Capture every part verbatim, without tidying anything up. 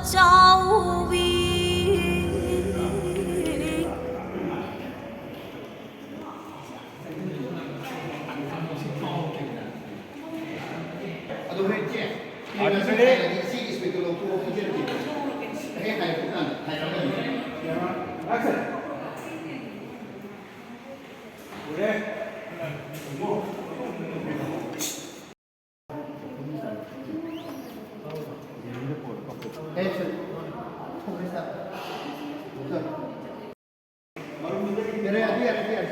ꯆꯥꯎꯕꯤ꯫ ꯑꯗꯣ ꯍꯣꯔꯦꯟ ꯆꯦ, ꯁꯤꯒꯤ ꯏꯁꯄꯦꯛꯇꯣ ꯂꯧꯊꯣꯛꯑꯣ, ꯄꯤꯖꯔꯒꯦ꯫ ꯍꯦꯛ ꯍꯥꯏꯔꯛꯄ ꯀꯥꯟꯗ ꯍꯥꯏꯔꯛꯑꯣ꯫ Action. ꯌꯥꯔꯦ, ꯌꯥꯔꯦ, ꯌꯥꯔꯦ, ꯌꯥꯔꯦ꯫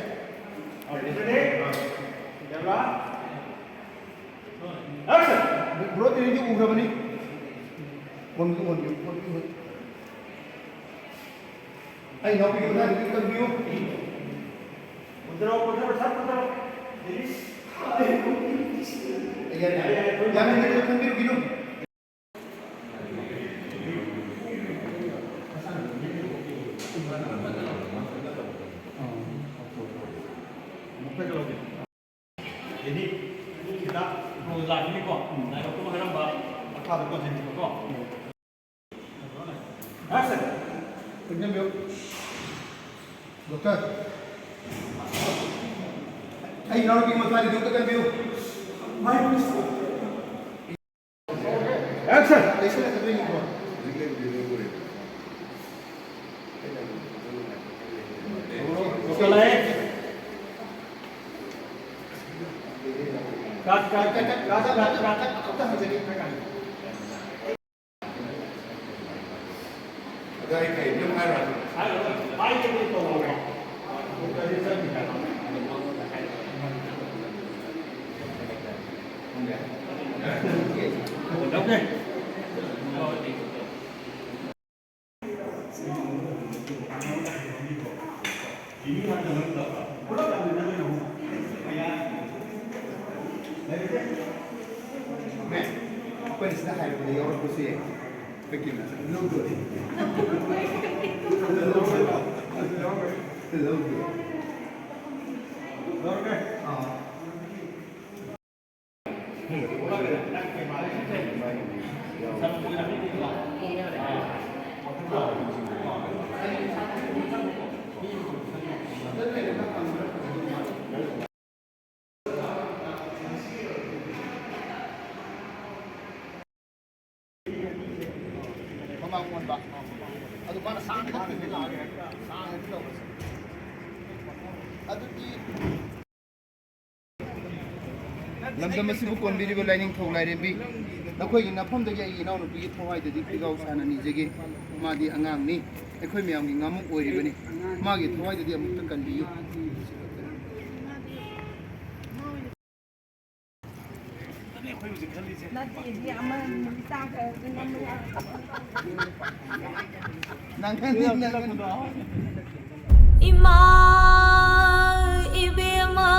Action. Bro, ꯇꯤꯔꯤꯗꯤ ꯎꯈ꯭ꯔꯕꯅꯤ꯫ ꯐꯣꯟꯗꯨ ꯑꯣꯟꯕꯤꯌꯨ, ꯐꯣꯟꯗꯨ ꯑꯣꯟꯕꯤꯌꯨ꯫ ꯑꯩ ꯏꯅꯥꯎꯄꯤꯒꯤ ꯃꯅꯥꯛꯇ ꯈꯤꯇꯪ ꯆꯪꯕꯤꯌꯨ꯫ ꯀꯨꯝꯊꯔꯛꯑꯣ, ꯀꯨꯝꯊꯔꯛꯑꯣ, ꯁꯠ ꯀꯨꯝꯊꯔꯛꯑꯣ꯫ ꯌꯥꯔꯦ, ꯌꯥꯔꯦ, ꯌꯥꯔꯦ, ꯌꯥꯔꯦ, ꯈꯟꯕꯤꯔꯨꯈꯤꯅꯨ꯫ ꯑꯦꯅꯤ ꯁꯤꯗ ꯂꯥꯛꯈꯤꯅꯤꯀꯣ, ꯂꯥꯏꯕꯛꯇꯨ ꯍꯥꯏꯔꯝꯕ ꯃꯈꯥꯗ ꯀꯣꯟꯁꯤꯟꯈꯤꯕꯀꯣ꯫ Action. ꯈꯨꯠ ꯅꯝꯕꯤꯌꯨ꯫ Doctor, ꯑꯩ ꯏꯅꯥꯎꯅꯨꯄꯤ ꯃꯆꯥꯅꯤꯗꯨ ꯑꯝꯇ ꯀꯟꯕꯤꯌꯨ꯫ Action. ꯂꯩꯁꯜꯂꯛꯀꯗꯣꯏꯅꯤꯀꯣ꯫ ꯆꯠꯂꯦ꯫ Cut, cut, cut, cut, cut, cut, cut, cut, cut, cut, cut, cut, cut. ꯑꯗꯣ ꯑꯩ ꯀꯩ ꯑꯗꯨꯝ ꯍꯥꯏꯔꯣ꯫ ꯑꯩꯈꯣꯏꯅ ꯁꯤꯗ ꯍꯥꯏꯔꯛꯄꯗ ꯌꯥꯎꯔꯛꯄꯁꯨ ꯌꯥꯏ꯫ ꯑꯩꯈꯣꯏꯒꯤ ꯂꯧꯗꯣꯔꯦ꯫ ꯂꯧꯗꯣꯔꯦ꯫ ꯑꯥ꯫ ꯃꯃꯥꯡ ꯑꯣꯟꯕ꯫ ꯑꯗꯨ ꯃꯥꯅ ꯁꯥꯡꯅ ꯆꯠꯈꯤꯕꯅꯦ꯫ ꯁꯥꯡꯅꯗꯤ ꯇꯧꯕꯁꯦ꯫ ꯑꯗꯨꯗꯤ ꯂꯝꯗꯝ ꯑꯁꯤꯕꯨ ꯀꯣꯟꯕꯤꯔꯤꯕ ꯂꯥꯏꯅꯤꯡꯊꯧ ꯂꯥꯏꯔꯦꯝꯕꯤ, ꯅꯈꯣꯏꯒꯤ ꯅꯐꯝꯗꯒꯤ ꯑꯩꯒꯤ ꯏꯅꯥꯎꯅꯨꯄꯤꯒꯤ ꯊꯋꯥꯏꯗꯗꯤ ꯐꯤꯒꯥꯎ ꯁꯥꯅ ꯅꯤꯖꯒꯦ꯫ ꯃꯥꯗꯤ ꯑꯉꯥꯡꯅꯤ, ꯑꯩꯈꯣꯏ ꯃꯌꯥꯝꯒꯤ ꯉꯥꯃꯨꯛ ꯑꯣꯏꯔꯤꯕꯅꯤ꯫ ꯃꯥꯒꯤ ꯊꯋꯥꯏꯗꯗꯤ ꯑꯃꯨꯛꯇ ꯀꯟꯕꯤꯌꯨ꯫ ꯅꯠꯇꯦ, ꯃꯤ ꯑꯃ ꯅꯨꯃꯤꯠ ꯇꯥꯈ꯭ꯔꯗꯤ ꯅꯝꯕ ꯌꯥꯔꯣꯏ꯫ ꯅꯪ, ꯅꯪ, ꯅꯪ, ꯅꯪ꯫ ꯏꯃꯥ ꯏꯕꯦꯝꯃ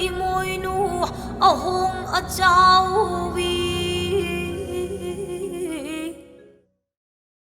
ꯏꯃꯣꯏꯅꯨ ꯑꯍꯣꯡ ꯑꯆꯥꯎꯕꯤ꯫